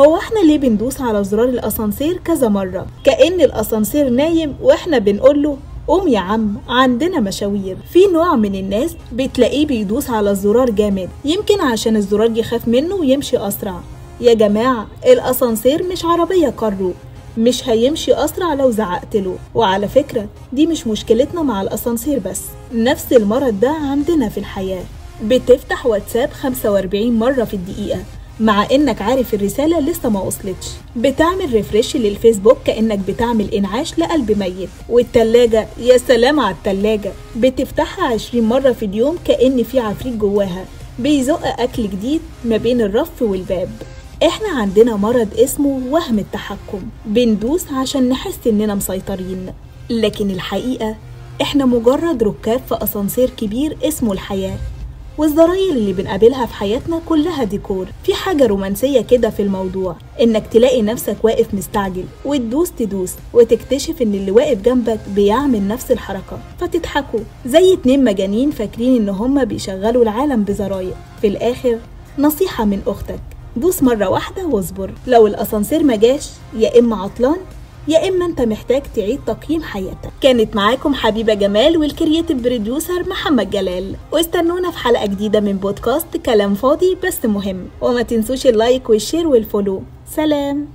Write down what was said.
هو احنا ليه بندوس على زرار الأسانسير كذا مرة كأن الأسانسير نايم واحنا بنقوله قوم يا عم عندنا مشاوير؟ في نوع من الناس بتلاقيه بيدوس على الزرار جامد، يمكن عشان الزرار يخاف منه ويمشي أسرع. يا جماعة الأسانسير مش عربية كارو، مش هيمشي أسرع لو زعقتله. وعلى فكرة دي مش مشكلتنا مع الأسانسير بس، نفس المرض ده عندنا في الحياة. بتفتح واتساب 45 مرة في الدقيقة مع انك عارف الرسالة لسه ما وصلتش، بتعمل refresh للفيسبوك كأنك بتعمل انعاش لقلب ميت. والتلاجة، يا سلام على التلاجة، بتفتحها 20 مرة في اليوم كأن في عفريت جواها بيزق اكل جديد ما بين الرف والباب. احنا عندنا مرض اسمه وهم التحكم، بندوس عشان نحس اننا مسيطرين، لكن الحقيقة احنا مجرد ركاب في اسانسير كبير اسمه الحياة، والزراير اللي بنقابلها في حياتنا كلها ديكور. في حاجة رومانسية كده في الموضوع، انك تلاقي نفسك واقف مستعجل وتدوس تدوس وتكتشف ان اللي واقف جنبك بيعمل نفس الحركة، فتضحكوا زي 2 مجانين فاكرين ان هما بيشغلوا العالم بزراير. في الاخر نصيحة من اختك، دوس مرة واحدة واصبر. لو الاسانسير مجاش يا اما عطلان يا إما أنت محتاج تعيد تقييم حياتك. كانت معاكم حبيبة جمال وال creative producer محمد جلال، واستنونا في حلقة جديدة من بودكاست كلام فاضي بس مهم. وما تنسوش ال like وال share وال follow. سلام.